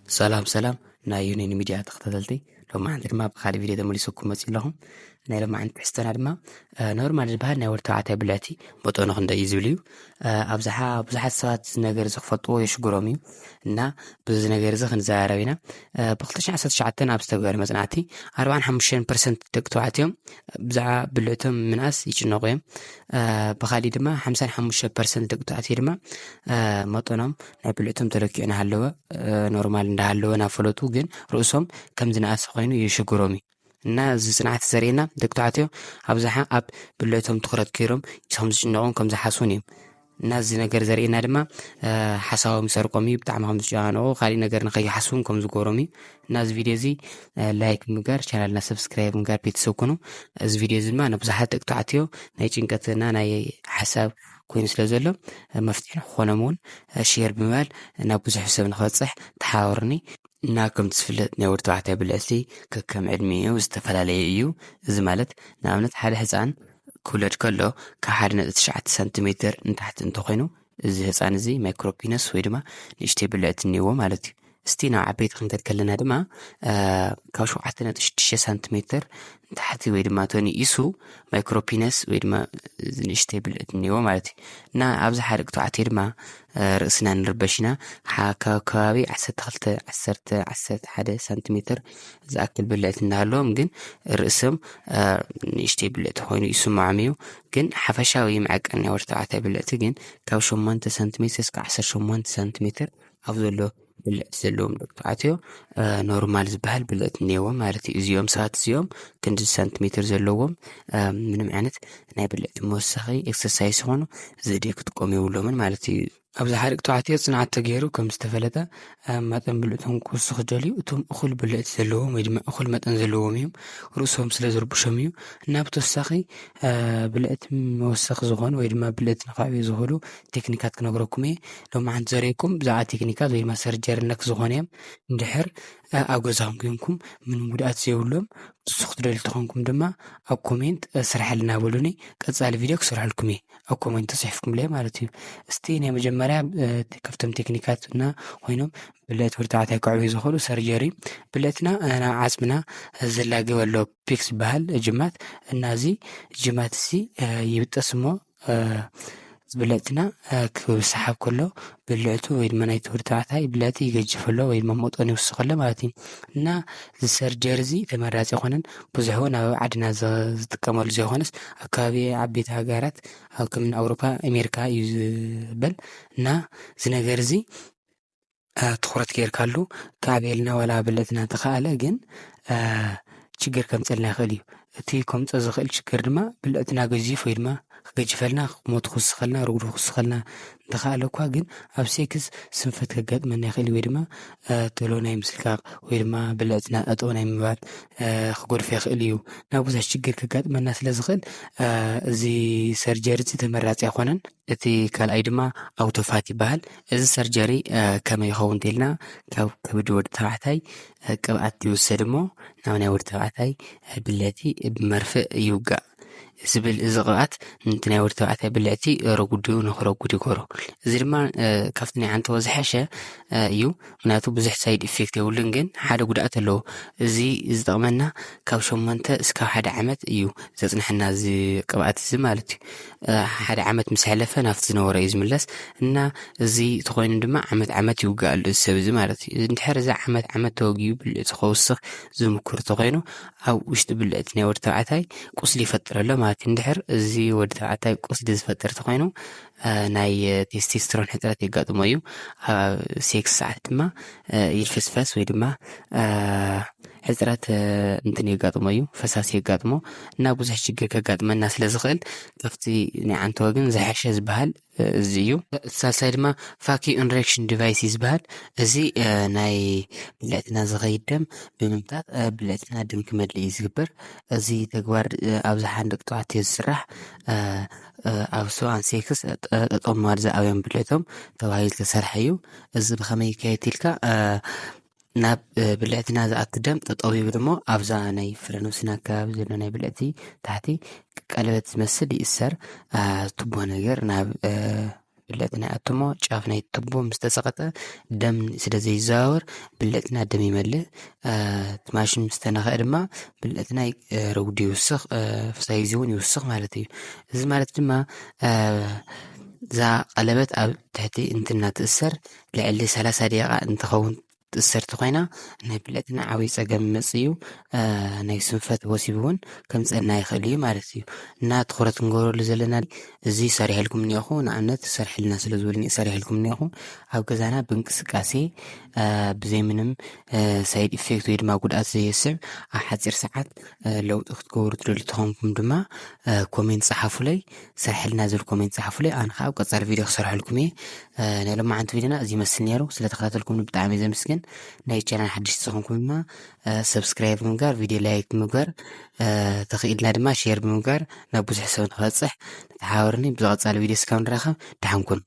ሰላም ሰላም ናይ ዩኒን ሚድያ ተኸታተልቲ፣ ሎማዓንቲ ድማ ብካልእ ቪድዮ ተመሊሰኩም መፂኡ ኣለኹም። ናይ ሎማዓንቲ ትሕዝቶና ድማ ኖርማል ዝበሃል ናይ ወዲ ተባዕታይ ብልዕቲ መጠኑ ክንደይ እዩ ዝብል እዩ። ኣብዝሓ ብዙሓት ሰባት እዚ ነገር እዚ ክፈልጥዎ የሽግሮም እዩ እና ብዚ ነገር እዚ ክንዘራረብ ኢና። ብ2019 ኣብ ዝተገበረ መፅናዕቲ 45% ደቂ ተባዕትዮም ብዛዕባ ብልዕቶም ምንኣስ ይጭነቑ እዮም። ብካሊእ ድማ 55% ደቂ ተባዕትዮ ድማ መጠኖም ናይ ብልዕቶም ተለኪዑ እናሃለወ ኖርማል እንዳሃለወ እናፈለጡ ግን ርእሶም ከም ዝነኣሰ ኮይኑ የሽግሮም እዩ። እና እዚ ፅንዓት ዘርእየና ደቂ ተባዕትዮ ኣብዝሓ ኣብ ብልዕቶም ትኩረት ገይሮም ከም ዝጭነቑን ከም ዝሓስቡን እዮም። እና እዚ ነገር ዘርእየና ድማ ሓሳቦም ይሰርቆም እዩ፣ ብጣዕሚ ከም ዝጨናነቑ፣ ካሊእ ነገር ንከይሓስቡን ከም ዝገብሮም እዩ። እና እዚ ቪድዮ እዚ ላይክ ምግባር፣ ቻናልና ሰብስክራይብ ምግባር ቤተሰብ ኩኑ። እዚ ቪድዮ እዚ ድማ ንብዙሓት ደቂ ተባዕትዮ ናይ ጭንቀትና ናይ ሓሳብ ኮይኑ ስለ ዘሎ መፍትሒ ንክኾኖም እውን ሼር ብምባል ናብ ብዙሕ ሰብ ንክበፅሕ ተሓባበሩኒ። እና ከም ዝፍለጥ ናይ ወዲ ተባዕታይ ብልዕቲ ከከም ዕድሚኡ ዝተፈላለየ እዩ። እዚ ማለት ንኣብነት ሓደ ህፃን ክውለድ ከሎ ካብ 1.9 ሳንቲሜትር ንታሕቲ እንተኮይኑ እዚ ህፃን እዚ ማይክሮፒነስ ወይ ድማ ንእሽተይ ብልዕቲ እኒዎ ማለት እዩ። እስቲ ናብ ዓበይቲ ክንከድ ከለና ድማ ካብ 7.6 ሳንቲሜትር ንታሕቲ ወይ ድማ ተንኢሱ ማይክሮፒነስ ወይ ድማ ንእሽተይ ብልዕቲ እኒዎ ማለት እዩ። እና ኣብዚ ሓደ ክተዓትዮ ድማ ርእስና ንርበሽ ኢና። ካብ ከባቢ 12 11 ሳንቲሜትር ዝኣክል ብልዕቲ እናሃለዎም ግን ርእሶም ንእሽተይ ብልዕቲ ኮይኑ ይስምዖም እዩ። ግን ሓፈሻዊ መዐቀኒ ናይ ወዲ ተባዕታይ ብልዕቲ ግን ካብ 8 ሳንቲሜትር እስከ 18 ሳንቲሜትር ኣብ ዘሎ ብልዕቲ ዘለዎም ደቂ ተባዕትዮ ኖርማል ዝበሃል ብልዕቲ እኒአዎም ማለት እዩ። እዚኦም ሰባት እዚኦም ክንዲ ሳንቲሜትር ዘለዎም ምንም ዓይነት ናይ ብልዕቲ መወሳኺ ኤክሰርሳይዝ ይኾኑ ዘዴ ክጥቀሙ የብሎምን ማለት እዩ። ኣብዚ ሓደ ተባዕትዮ ፅንዓት ተገይሩ ከም ዝተፈለጠ መጠን ብልዕቶም ክውስኽ ደልዩ እቶም እኹል ብልዕቲ ዘለዎም ወይ ድማ እኹል መጠን ዘለዎም እዮም ርእሶም ስለ ዝርብሾም እዩ። እና ብተወሳኺ ብልዕቲ መወሰኺ ዝኾኑ ወይ ድማ ብልዕቲ ንካዕብዩ ዝኽእሉ ቴክኒካት ክነግረኩም እየ። ሎማዓንቲ ዘርእየኩም ብዛዕባ ቴክኒካት ወይ ድማ ሰርጀሪ ነክ ዝኾነ እዮም። እንድሕር ኣብ ገዛኹም ኮይንኩም ምንም ጉድኣት ዘይብሎም ክትስኹ ትደልዩ ተኾንኩም ድማ ኣብ ኮሜንት ስርሐልና በሉኒ። ቀፃሊ ቪድዮ ክሰርሐልኩም እየ ኣብ ኮሜንት ተፅሒፍኩምለይ ማለት እዩ። እስቲ ናይ መጀመርያ ካብቶም ቴክኒካት እና ኮይኖም ብልዕቲ ወዲ ተባዕታይ ክዕብዩ ዝኽእሉ ሰርጀሪ ብልዕትና ናብ ዓፅምና ዝላገብ ኣሎ ፒክስ ዝበሃል ጅማት እና እዚ ጅማት እዚ ይብጠስ እሞ ብልዕትና ክስሓብ ከሎ ብልዕቱ ወይ ድማ ናይቲ ወዲ ተባዕታይ ብልዕቲ ይገጅፍ ኣሎ ወይ ድማ መጠኑ ይውስኽ ኣሎ ማለት እዩ። እና እዚ ሰርጀሪ እዚ ተመራፂ ኣይኮነን። ብዙሕ እውን ኣብ ዓድና ዝጥቀመሉ ዘይኮነስ ኣብ ከባቢ ዓበይቲ ሃገራት ኣብ ከም ኣውሮፓ ኣሜሪካ እዩ ዝበል። እና እዚ ነገር እዚ ትኹረት ጌርካሉ ካዕብየልና ዋላ ብልዕትና ተኸኣለ ግን ችግር ከምፀልና ይኽእል እዩ። እቲ ከምፀ ዝኽእል ችግር ድማ ብልዕትና ገዚፍ ወይ ድማ ክገጅፈልና ሞት ክውስኸልና ርጉድ ክውስኸልና እንተኸኣለ እኳ ግን ኣብ ሴክስ ስንፈት ከጋጥመና ይኽእል እዩ ወይ ድማ ቶሎ ናይ ምስልካቕ ወይ ድማ ብልዕትና ጠጠው ናይ ምባል ክጎድፎ ይኽእል እዩ። ናብ ብዙሕ ችግር ከጋጥመና ስለ ዝኽእል እዚ ሰርጀሪ እዚ ተመራፂ ኣይኮነን። እቲ ካልኣይ ድማ ኣውቶፋት ይበሃል። እዚ ሰርጀሪ ከመይ ይኸውን እንተልና ካብ ከብዲ ወዲ ተባዕታይ ቅብኣት ይውሰድ እሞ ናብ ናይ ወዲ ተባዕታይ ብልዕቲ ብመርፍእ ይውጋእ። ዝብል እዚ ቅብኣት ነቲ ናይ ወዲ ተባዕታይ ብልዕቲ ረጉዱ ንክረጉድ ይገብሮ። እዚ ድማ ካብቲ ናይ ዓንተቦ ዝሐሸ እዩ። ምክንያቱ ብዙሕ ሳይድ ኢፌክት የብሉን ግን ሓደ ጉድኣት ኣለዎ። እዚ ዝጠቕመና ካብ ሸሞንተ እስካብ ሓደ ዓመት እዩ ዘፅንሐና እዚ ቅብኣት እዚ ማለት እዩ። ሓደ ዓመት ምስ ሕለፈ ናብቲ ዝነበረ እዩ ዝምለስ እና እዚ ተኮይኑ ድማ ዓመት ዓመት ይውጋኣሉ እዚ ሰብ እዚ ማለት እዩ። እንድሕር እዚ ዓመት ዓመት ተወጊኡ ብልዕቲ ከውስኽ ዝምክር ተኮይኑ ኣብ ውሽጢ ብልዕቲ ናይ ወዲ ተባዕታይ ቁስሊ ይፈጥር ኣሎ ማለት እዩ። እንድሕር እዚ ወዲ ተባዕታይ ቁስሊ ዝፈጥር ተኮይኑ ናይ ቴስቴስትሮን ሕፅረት የጋጥሞ እዩ። ኣብ ሴክስ ሰዓት ድማ ይልፍስፈስ ወይ ድማ ሕፅረት እንትን የጋጥሞ እዩ፣ ፈሳሲ የጋጥሞ እና ብዙሕ ችግር ከጋጥመና ስለ ዝኽእል ካብቲ ናይ ዓንተወ ግን ዝሐሸ ዝበሃል እዚ እዩ። ሳልሳይ ድማ ፋኪ ኢንሬክሽን ዲቫይስ እዩ ዝበሃል። እዚ ናይ ብልዕትና ዝኸይድ ደም ብምምታት ብልዕትና ደም ክመልእ እዩ ዝግበር። እዚ ተግባር ኣብዝሓ ደቂ ተባዕትዮ ዝስራሕ ኣብ ሰብኣን ሴክስ ጠጠው ማል ዝኣብዮም ብልዕቶም ተባሂሉ ዝተሰርሐ እዩ። እዚ ብኸመይ ይካየድ ኢልካ ናብ ብልዕትና ዝኣቱ ደም ጠጠው ይብል እሞ ኣብዛ ናይ ፍረነብስና ኣከባቢ ዘሎ ናይ ብልዕቲ ታሕቲ ቀለበት ዝመስል ይእሰር ቱቦ ነገር ናብ ብልዕትና ይኣትሞ፣ ጫፍ ናይ ቱቦ ምስ ተጸቐጠ ደም ስለ ዘይዘዋወር ብልዕትና ደም ይመልእ። እቲ ማሽን ምስ ተነኸአ ድማ ብልዕትና ረጉዲ ይውስኽ፣ ፈሳይዚ እውን ይውስኽ ማለት እዩ። እዚ ማለት ድማ እዛ ቀለበት ኣብ ትሕቲ እንትና ትእሰር ልዕሊ ሰላሳ ደቂቃ እንትኸውን ትእሰርቲ ኮይና ናይ ብልዕትና ዓብዪ ጸገም ይመጽእ እዩ። ናይ ስንፈት ወሲብ እውን ከምጸና ይኽእል እዩ ማለት እዩ። እና ትኹረት ክንገብረሉ ዘለና እዚ ሰሪሕልኩም እኒኹ፣ ንኣብነት ሰርሕልና ስለ ዝብልኒ ሰርሕልኩም እኒኹ። ኣብ ገዛና ብእንቅስቃሴ ብዘይ ምንም ሳይድ ኢፌክት ወይ ድማ ጉድኣት ዘየስዕብ ኣብ ሓፂር ሰዓት ለውጢ ክትገብሩ ትደልዩ ተኾንኩም ድማ ኮሜንት ጸሓፉለይ፣ ሰርሕልና ዝብል ኮሜንት ጸሓፉለይ። ኣነ ከዓ ኣብ ቀጻሊ ቪድዮ ክሰርሐልኩም እየ። ናይ ሎማዓንቲ ቪድዮና እዚ ይመስል ነይሩ። ስለተኸታተልኩም ብጣዕሚ ዘመስግን። ናይ ቻናል ሓድሽ ዝኾንኩም ድማ ሰብስክራይብ ብምግባር፣ ቪድዮ ላይክ ብምግባር፣ ተኽኢልና ድማ ሼር ብምግባር ናብ ብዙሕ ሰብ ንክበፅሕ ተሓባበሩኒ። ብዝቐፃሊ ቪድዮ እስካብ ንራኸብ ደሓን ኩኑ።